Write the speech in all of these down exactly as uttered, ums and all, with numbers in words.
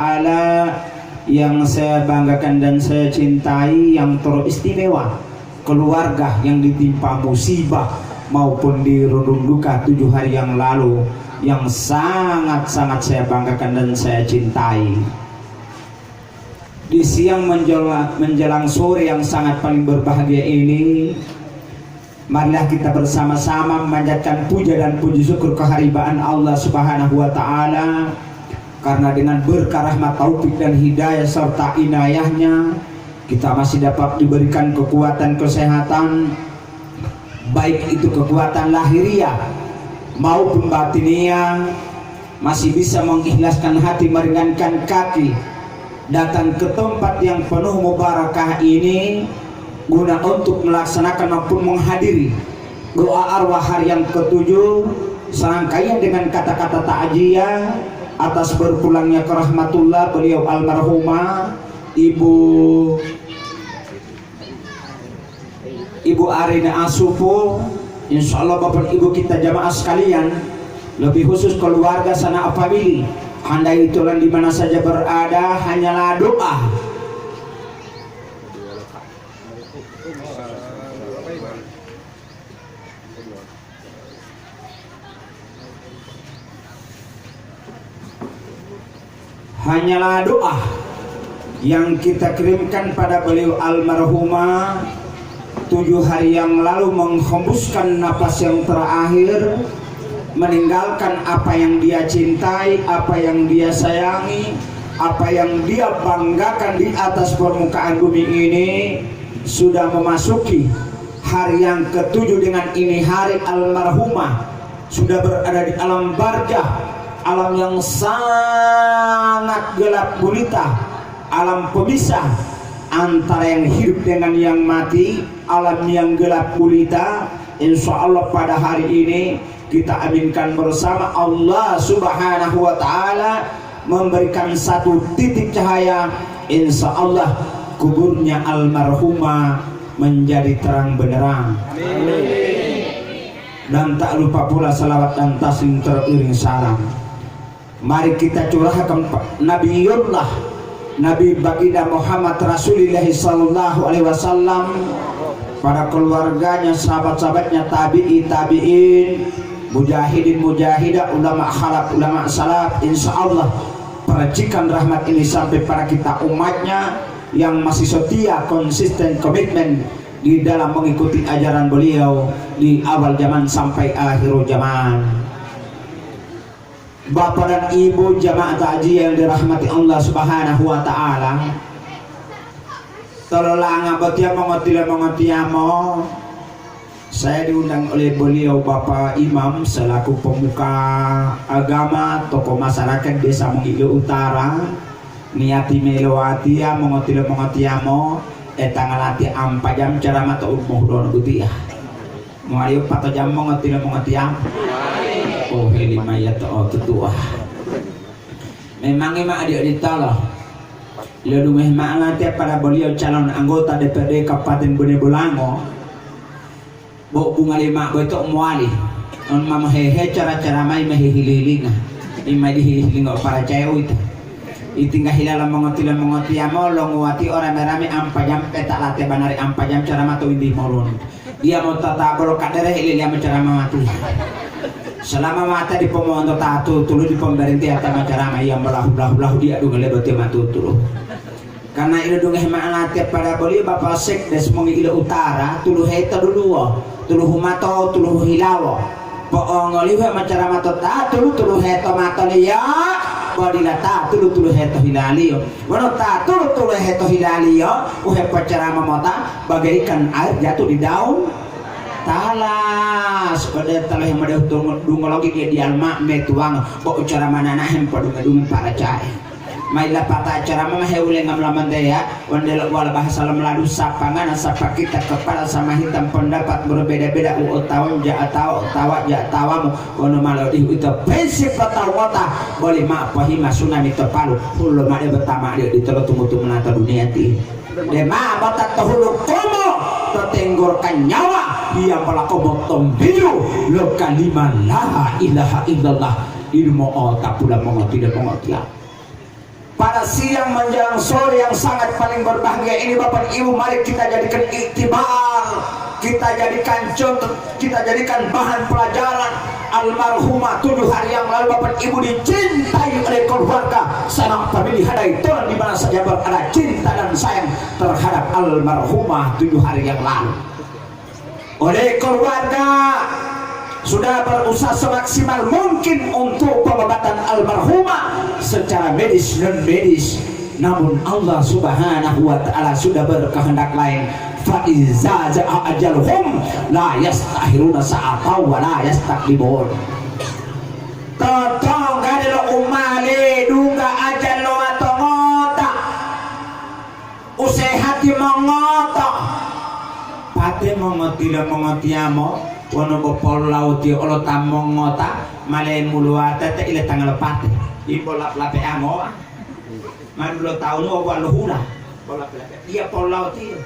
Ala yang saya banggakan dan saya cintai yang teristimewa, keluarga yang ditimpa musibah maupun dirundung duka tujuh hari yang lalu yang sangat-sangat saya banggakan dan saya cintai. Di siang menjela-, menjelang sore yang sangat paling berbahagia ini, marilah kita bersama-sama memanjatkan puja dan puji syukur keharibaan Allah Subhanahu wa Ta'ala, karena dengan berkah rahmat, taufik, dan hidayah serta inayahnya, kita masih dapat diberikan kekuatan, kesehatan, baik itu kekuatan lahiriah maupun batiniah, masih bisa mengikhlaskan hati, meringankan kaki, datang ke tempat yang penuh mubarakah ini guna untuk melaksanakan maupun menghadiri doa arwah hari yang ketujuh, serangkaian dengan kata-kata takziah atas berpulangnya ke rahmatullah beliau almarhumah Ibu Ibu Arina Asupu, insya Allah Bapak Ibu kita jamaah sekalian, lebih khusus keluarga sana family, handai tulan di mana saja berada, hanyalah doa. Hanyalah doa yang kita kirimkan pada beliau almarhumah tujuh hari yang lalu menghembuskan napas yang terakhir, meninggalkan apa yang dia cintai, apa yang dia sayangi, apa yang dia banggakan di atas permukaan bumi ini, sudah memasuki hari yang ketujuh. Dengan ini hari almarhumah sudah berada di alam barzah, alam yang sangat gelap gulita, alam pemisah antara yang hidup dengan yang mati, alam yang gelap gulita. Insya Allah pada hari ini kita aminkan bersama Allah Subhanahu wa Ta'ala memberikan satu titik cahaya. Insya Allah kuburnya almarhumah menjadi terang benderang. Dan tak lupa pula salawat dan taslim teriring salam. Mari kita curahkan pa-, Nabiullah, Nabi Baginda Muhammad Rasulullah sallallahu alaihi wasallam, para keluarganya, sahabat-sahabatnya, tabi'i tabi'in, mujahidin mujahidah, ulama khalaf, ulama salaf. Insya Allah percikan rahmat ini sampai pada kita umatnya yang masih setia, konsisten, komitmen di dalam mengikuti ajaran beliau di awal zaman sampai akhir zaman. Bapak dan Ibu jamaah takziah yang dirahmati Allah Subhanahu wa Ta'ala, tololanga botiya mongotilo mongotiyamo, saya diundang oleh beliau Bapak Imam selaku pemuka agama, tokoh masyarakat Desa Mongilo Utara, niyati melo watiya mongotilo mongotiyamo, etanga lati ampa jam ceramah to u mohulono botiya. Mowali pato jam mongotilo mongotiyam. Oh, heli maya to otutuwa. Memangi ma adi-aditalo. Lodungohe ma'o latiya pada boliyo calon anggota D P R D Kabupaten Bone Bolango. Bo bunga lima boyito mowali. On ma mohehe cara-cara mayi mahihili-hilinga. Ima dihili-hilinga o paracaya uwito. Itingga hilala mongotilo mongotiyamo longuwati o rame-rame ampa jam peta late banari ampa jam cara mato windi molon. Dia mau tata bolo kadere ililiya macarama matu. Selama mata dipo mo'onto ta tutulu dipo berenti ata macarama iya molahu-lahu-lahu dia dunga lebo te matutulu. Karena ilo dunga hema'ana te pada boli Bapak Sekdes Mongi Ilo Utara, tulu heto duluwo, tulu humato, tulu hilawo. Po'ongolihu macarama to ta tulu-tulu heto matoliyo, bo dila ta tulu-tulu heto hilaliyo. Wonu ta tulu-tulu heto hilaliyo, u hepocarama mota bagaikan air jatuh di daun talas. Ode talohe modehu dungo-, dungologi dia dialma metuwango, bo ucara mananahe podungo-dungo paracaya. Mai lapata acara mama hewulenga molamanteya, wandelo wala bahasa lo meladu sapangana sapakita kepala sama hitam pendapat berbeda-beda u otawan ja atawa otawa ja atawamu, wonu ma lodihu ito prinsip lo tawu ngota, boli ma'o pohima sunami to Palu, hullo ma'o debo tama dio ditolo tumu-tumunata duniya ti. Dema mota to hulu komo, to tenggorokan nyawa, hiyambola komo tombilu lo kalima la ilaha illallah, didu mo'ota pula mongotile mongotiya. Pada siang menjelang sore yang sangat paling berbahagia ini, Bapak Ibu, mari kita jadikan iktibar, kita jadikan contoh, kita jadikan bahan pelajaran. Almarhumah tujuh hari yang lalu, Bapak Ibu, dicintai oleh keluarga, sanak famili, hadai tolan di mana saja berada, cinta dan sayang terhadap almarhumah tujuh hari yang lalu. Oleh keluarga sudah berusaha semaksimal mungkin untuk pengobatan almarhumah secara medis, non medis. Namun Allah Subhanahu wa Ta'ala sudah berkehendak lain. Fa iza jaa ajaluhum la yastakhiruna sa'atan wa la yastaqdimun. Totongga delo umale dungga ajal lo wato ngota. Usehati mongoto. Pate mongotilo mongotiyamo, wonu bo polulawutiyo olo ta mongota, male muluwatete ile tangalo pate. Ipo lap-, lape'angowa. Madulo tawunu wawu walohula. Polape-lape. Iya polulawutiyo.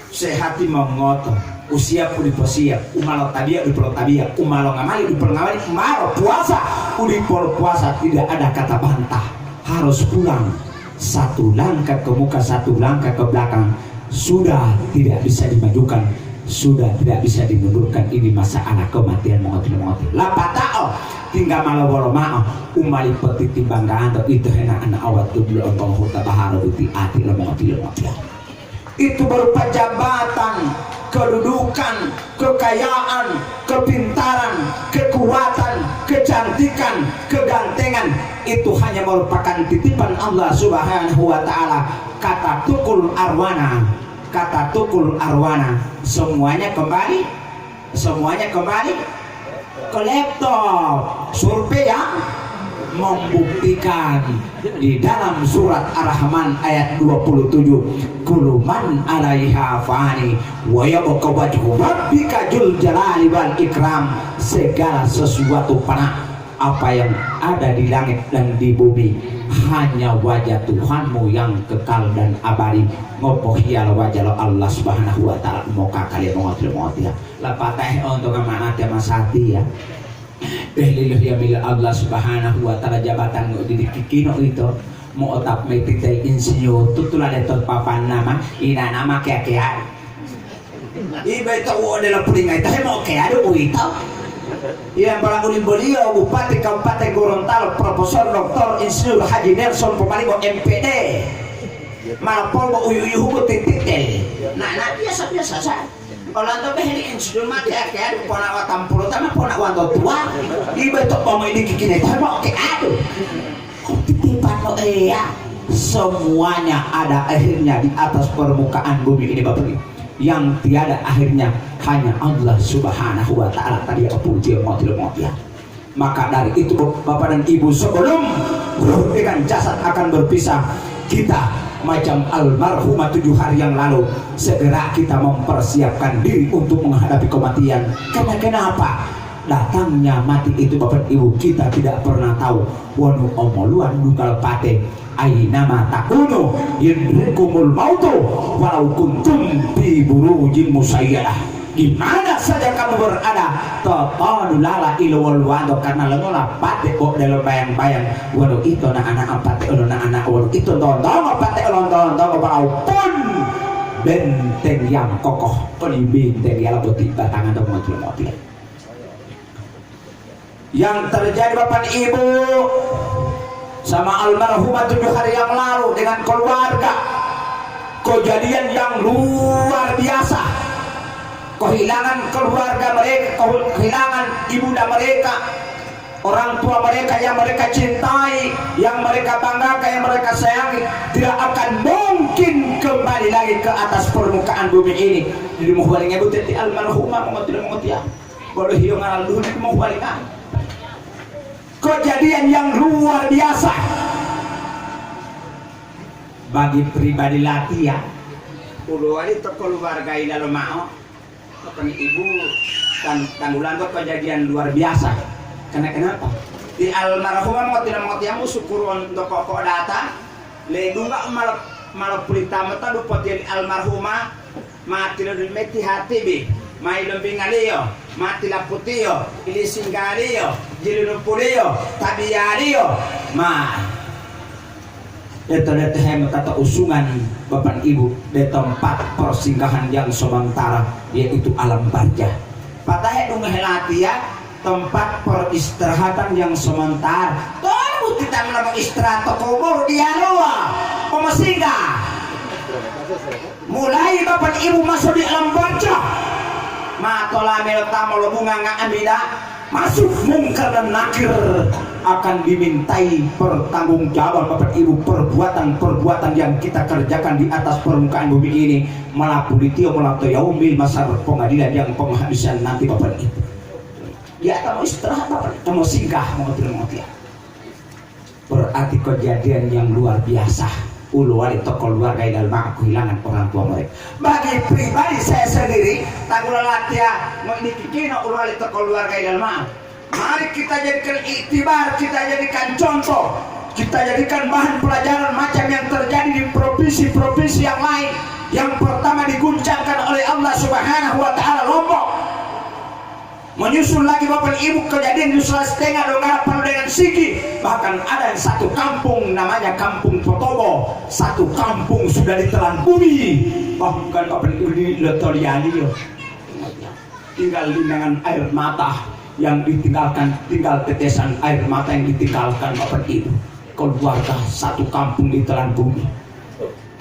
Sehati mongoto, usiya u dipo siya, u ma lotabiya u dipo lotabiya, u ma longamali u dipo longamali, u ma lopuwasa u dipo lopuwasa, tidak ada kata bantah. Harus pulang, satu langkah ke muka, satu langkah ke belakang. Sudah tidak bisa dimajukan, sudah tidak bisa dimundurkan. Ini masalah kematian mongotilo-mongotilo. Lapatao, tingga ma lowolo mao u mali potitimbangganto ito hena ana awatubilo ontongo huta baharo uti ati lo mongotilo-mongotilo. Itu berupa jabatan, kedudukan, kekayaan, kepintaran, kekuatan, kecantikan, kegantengan. Itu hanya merupakan titipan Allah Subhanahu wa Ta'ala. Kata tukul arwana, kata tukul arwana, semuanya kembali Semuanya kembali ke laptop. Survei yang membuktikan di dalam surat Ar-Rahman ayat dua puluh tujuh, "Kullu man 'alaiha fani wa yabqa wajhu rabbika dzul jalali wal ikram." Segala sesuatu fana, apa yang ada di langit dan di bumi, hanya wajah Tuhanmu yang kekal dan abadi. Ngopohiya lo wajah lo Allah Subhanahu wa Ta'ala u mokakaliya mongotilo-mongotiya. Lapatahe onto ngama'anate masatiya. Dehlilohiya mila Allah Subhanahu wa Ta'ala jabatan ngoididi kikino ito. Mo'otap mayi titel insinyur, tutulade to papan nama, inanama keya-keya. Ibe to u odelo pulinga ito hemokeya do uwito. Iya, pala ulimboliyo Bupati Kabupaten Gorontalo, Profesor Doktor Insinyur Haji Nelson Pomalimo, M P D. Malapol bo uyu-uyuhuku tititel. Nah, nah, biasa-biasa saja. Olanto beheli insinyur mati ake adu pona watampulu tama pona wanto tua. Ibe to pomo ini kikine tama oke adu. Titipan lo Eya. Semuanya ada akhirnya di atas permukaan bumi ini, Bapak Ibu. Yang tiada akhirnya hanya Allah Subhanahu wa Ta'ala tadi yang pun dia mau tidak mau dia. Maka dari itu, Bapak dan Ibu, sebelum ruh dengan jasad akan berpisah, kita macam almarhumah tujuh hari yang lalu, segera kita mempersiapkan diri untuk menghadapi kematian. Karena kenapa? Datangnya mati itu, Bapak Ibu, kita tidak pernah tahu. Wonu omoluwan duka lo pate, ainama takunu yudrikumul mautu walau kuntum fi burujin musayyadah. Di mana saja kamu berada, totolulala ilowoluwanto karena longola pate bo delo bayang-bayang wonu ito na'ana pate olo na'ana wonu ito tontongo pate olo tontongo walaupun benteng yang kokoh oli benteng yala boti batangan to moti-moti. Yang terjadi Bapak Ibu sama almarhumah tujuh hari yang lalu dengan keluarga, kejadian yang luar biasa, kehilangan keluarga mereka, kehilangan ibunda mereka, orang tua mereka yang mereka cintai, yang mereka banggakan, yang mereka sayangi, tidak akan mungkin kembali lagi ke atas permukaan bumi ini. Jadi mau balik ngebut almarhumah mau tidak mau dia. Bolo hiyo ngalal dulu di mau balik. Kejadian yang luar biasa bagi pribadi latiya. Uluwali to keluarga ilalo mao, ketemu ibu tan-, tanggulanto kejadian luar biasa. Karena kenapa? Di almarhumah mau tidak mau tiamu syukur untuk kok datang, ledungga malo, malo pulita mata dupoti di almarhumah, ma tilodimeti hatibi, ma ilombingaliyo, ma tilaputiyo, ilisinggaliyo, jilinupuliyo, tabiyaliyo, ma Leto-leto hemotata usungan, Bapak Ibu, de tempat persinggahan yang sementara, yaitu alam barzah. Patahe dungohe latiya, tempat peristirahatan yang sementara. Tonu kita mula istirahat to kubur diyaluwa, pemesinggah. Mulai Bapak Ibu masuk di alam barzah, ma tola melo ta molobunga nga'amila, masuk Mungkar dan Nakir, akan dimintai pertanggungjawaban Bapak Ibu perbuatan-perbuatan yang kita kerjakan di atas permukaan bumi ini, mola pulitiyo mola to yaumil mahsyar, pengadilan yang penghabisan nanti Bapak Ibu. Ya, kamu istirahat Bapak, kamu singgah mau tidak mau dia. Berarti kejadian yang luar biasa. Uluwali to keluarga ilal ma'o kehilangan orang tua mereka. Bagi pribadi saya sendiri, tanggula latiya mo ini kikino uluwali to keluarga ilal ma'o. Mari kita jadikan iktibar, kita jadikan contoh, kita jadikan bahan pelajaran macam yang terjadi di provinsi-provinsi yang lain. Yang pertama diguncangkan oleh Allah Subhanahu wa Ta'ala Lombok. Menyusul lagi Bapak Ibu kejadian di Sulawesi Tengah, Donggala, Palu dengan Sigi, bahkan ada satu kampung namanya Kampung Potobo, satu kampung sudah ditelan bumi, bahkan Bapak Ibu di Lotoliangiyo tinggal linangan air mata yang ditinggalkan, tinggal tetesan air mata yang ditinggalkan Bapak Ibu, keluarga satu kampung ditelan bumi.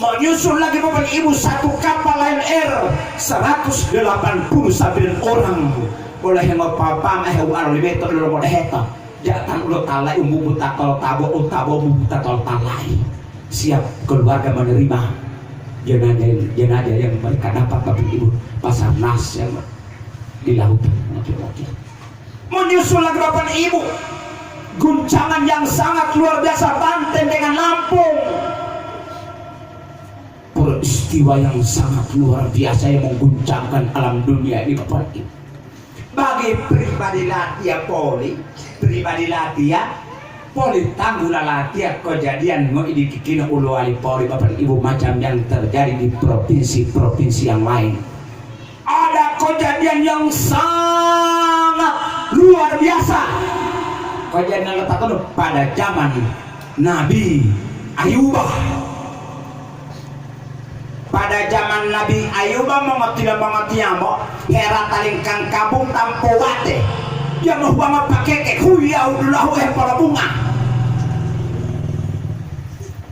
Menyusul lagi Bapak Ibu satu kapal Lion Air seratus delapan puluh sembilan orang. Boleh ngopapa mah hewalo libeto lolo modeheta. Jatang ulo talai umbu buta tol tabo, utabo umbu buta tol talai. Siap keluarga menerima jenazah, jenazah yang mereka dapat Bapak Ibu Basarnas yang di lautan. Menyusul lagi Bapak Ibu guncangan yang sangat luar biasa Banten dengan Lampung. Peristiwa yang sangat luar biasa yang mengguncangkan alam dunia ini, Bapak Ibu. Bagi pribadi latiya poli, pribadi latiya poli tanggula latiya kejadian ngoidikikino ulowali poli, Bapak Ibu, macam yang terjadi di provinsi-provinsi yang lain. Ada kejadian yang sangat luar biasa. Kejadian letaknya pada zaman Nabi Ayuba. Pada zaman Nabi Ayuba, mongotilo mongotiyamo, herata lingkang kabung tampo wate. Dia mohuwanga pakeke, huya udulahu hepolobunga.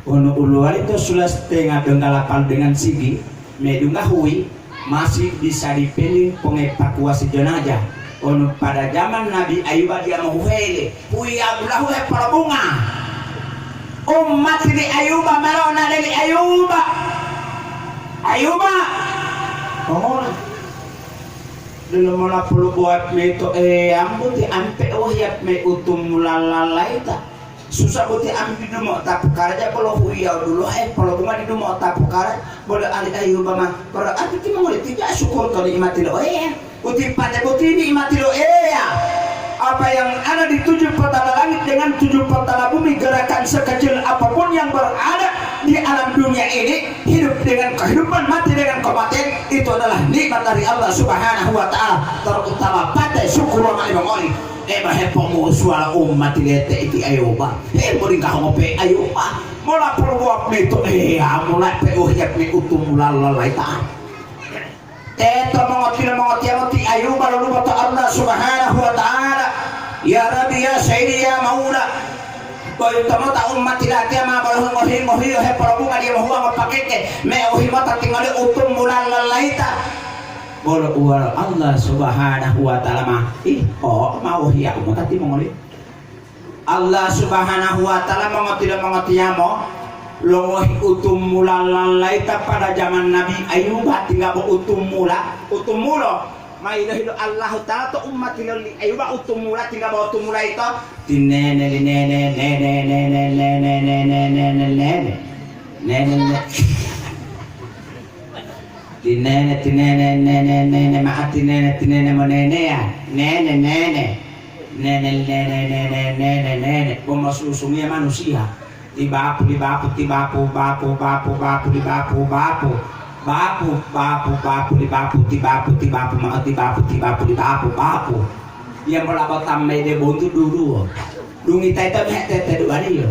Wonu uluwali to sula setengah donggala Palu dengan Sigi, medungga huyi, masih bisa dipilih pengevakuasi jenazah. Wonu pada zaman Nabi Ayuba dia mohuhele, huya udulahu hepolobunga. Umati li Ayuba ma lonade li Ayuba. Ayuba, oh, delo mola pulu buat meto, eh, ambuti ampe oh hiap me utum mulalaita. Susah boti ambi dumo tapu karaja bolo huya dulo, eh, polo bunga di dumo tapu karaja bolo ali Ayuba ma. Berarti timongoli tidak syukur to nikmati lo, eh. Uti pate boti nikmati lo Eya. Apa yang ada di tujuh petala langit dengan tujuh petala bumi, gerakan sekecil apapun yang berada di alam dunia ini, hidup dengan kehidupan, mati dengan kematian, itu adalah nikmat dari Allah Subhanahu wa Ta'ala, terutama pate syukur wa ma'imongoli. Eba hepomusuwala umati lete iti Ayuba. He, moringgaho ngope Ayuba. Mola puluwak mito, eh, amola pe uhiyat me utumula lalaita. Teto mongotilo mongotiyamo ti Ayuba lolubo to Allah Subhanahu wa Ta'ala. Ya Rabbi, ya Sayyidi, ya Maula. Boyito mota umati latiya ma bolo ngohi-ngohiyo hepolobunga diya mohuwa ngopakeke, me ohimota tingoli utumula lalaita. Bolo uwalo Allah Subhanahu wa Ta'ala ma, ih, oh, ma wohiya umota timongoli. Allah Subhanahu wa Ta'ala mongotilo mongotiyamo, longohi utumula lalaita pada zaman Nabi Ayuba, tingga bo utumula, utumulo. Mailo-hilo Allahu Ta'ala to umati lo li Ayuba utumula, tingga bo utumula ito. Tinene, linene, nene, nene, nene, nene, nene, nene. Nene, nene. Tinene, tinene, nene, nene, ma'a tinene, tinene moneneya. Nene, nene. Nene, nene, nene, nene, nene. Bo mosusungiya manusiya. Tibapu, libapu, tibapu, bapu, bapu, bapu, libapu, bapu. Bapu, bapu, bapu, libapu, tibapu, tibapu, ma'a tibapu, tibapu, libapu, bapu. Iya mola bota mede bontu duluwo. Dungi taita mehe tete duwaliyo.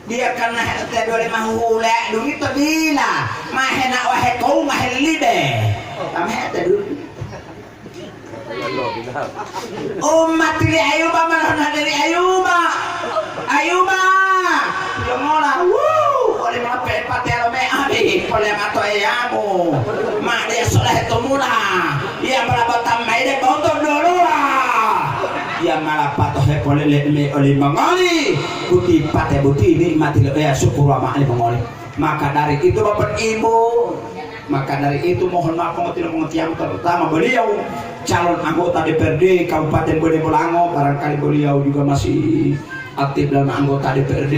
Dia karena he'etedua lima hula dungi to dila, ma hena'o hekowu ma helilibe. Tama he'etedua. Umati li Ayuba ma lonade li Ayuba. Ayuba, longola, wuh, oli mola pe'epate lo me'abi, pole mato eyamu. Ma dia sola hetumula. Iya mala batang mayi de bonto doloa. Iya mala pato hepolele me olimongoli. Buti pate buti nikmati lo Eya, syukur wa ma'ali mongoli. Maka dari itu, Bapak Ibu, maka dari itu mohon maaf, pengertian-pengertian, terutama beliau calon anggota D P R D Kabupaten Bone Bolango, barangkali beliau juga masih aktif dalam anggota D P R D,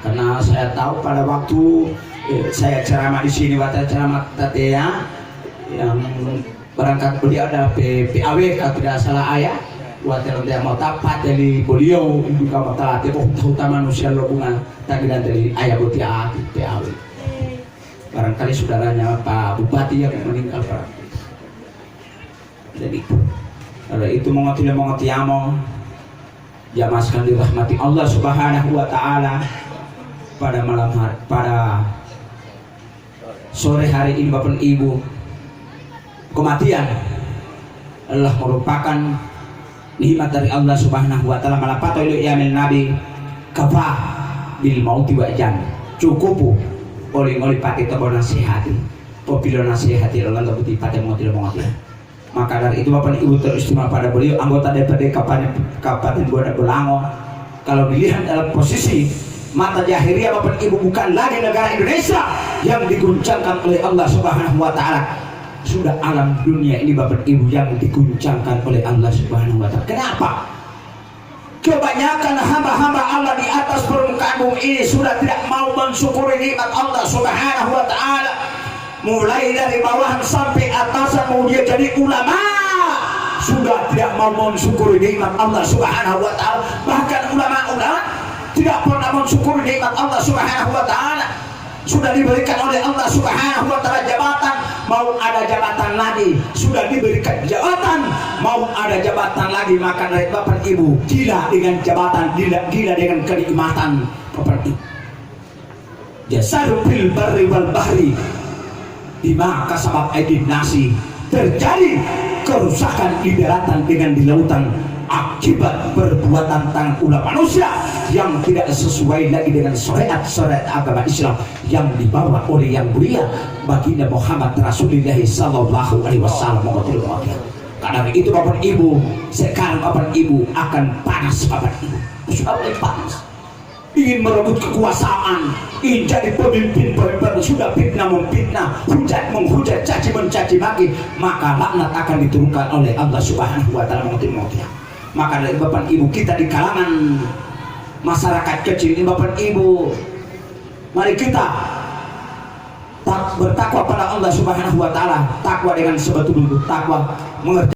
karena saya tahu pada waktu, eh, saya ceramah di sini, waktu ceramah Tatea, yang berangkat beliau adalah P-, P A W kalau tidak salah ayah, waktu dia mau tapat dari beliau juga mau tahu huta manusia lo bunga tagilan dari ayah boti ati P A W. Barangkali saudaranya Pak Bupati yang meninggal, Pak. Jadi, kalau itu mongotile mongotiyamo, jamaah sekalian dirahmati Allah Subhanahu wa Ta'ala, pada malam hari, pada sore hari ini, Bapak Ibu, kematian adalah merupakan nikmat dari Allah Subhanahu wa Ta'ala. Malapato ilo iyamil Nabi, "Kafa bil mauti wa jan." Cukupu oli-oli pate to bona sehati. Popilo nasehati lo lanto boti pate mongotile mongotile. Maka dari itu, Bapak Ibu, teristimewa pada beliau, anggota D P R D Kabupaten, Kabupaten Bone Bolango. Kalau dilihat dalam posisi mata jahiliyah, Bapak Ibu, bukan lagi negara Indonesia yang diguncangkan oleh Allah Subhanahu wa Ta'ala. Sudah alam dunia ini, Bapak Ibu, yang diguncangkan oleh Allah Subhanahu wa Ta'ala. Kenapa? Kebanyakan hamba-hamba Allah di atas permukaan bumi ini sudah tidak mau mensyukuri nikmat Allah Subhanahu wa Ta'ala. Mulai dari bawahan sampai atasan, mau dia jadi ulama, sudah tidak mau mensyukuri nikmat Allah Subhanahu wa Ta'ala. Bahkan ulama-ulama tidak pernah mensyukuri nikmat Allah Subhanahu wa Ta'ala. Sudah diberikan oleh Allah Subhanahu wa Ta'ala jabatan, mau ada jabatan lagi. Sudah diberikan jabatan, mau ada jabatan lagi. Maka dari Bapak Ibu, gila dengan jabatan, gila, gila dengan kenikmatan, Bapak Ibu. Jasadu fil barri wal bahri bima kasabat aidin nasi. Terjadi kerusakan di daratan dengan di lautan akibat perbuatan tangan ulah manusia yang tidak sesuai lagi dengan syariat-syariat agama Islam yang dibawa oleh yang mulia Baginda Muhammad Rasulullah sallallahu alaihi wasallam. Karena itu, Bapak Ibu, sekarang Bapak Ibu akan panas, Bapak Ibu. Sudah mulai panas. Ingin merebut kekuasaan, ingin jadi pemimpin-pemimpin, sudah fitnah memfitnah, hujat menghujat, caci mencaci maki, maka laknat akan diturunkan oleh Allah Subhanahu wa Ta'ala. Maka dari Bapak Ibu, kita di kalangan masyarakat kecil ini, Bapak Ibu, mari kita tak bertakwa pada Allah Subhanahu wa Ta'ala, takwa dengan sebetul-betul takwa, mengerti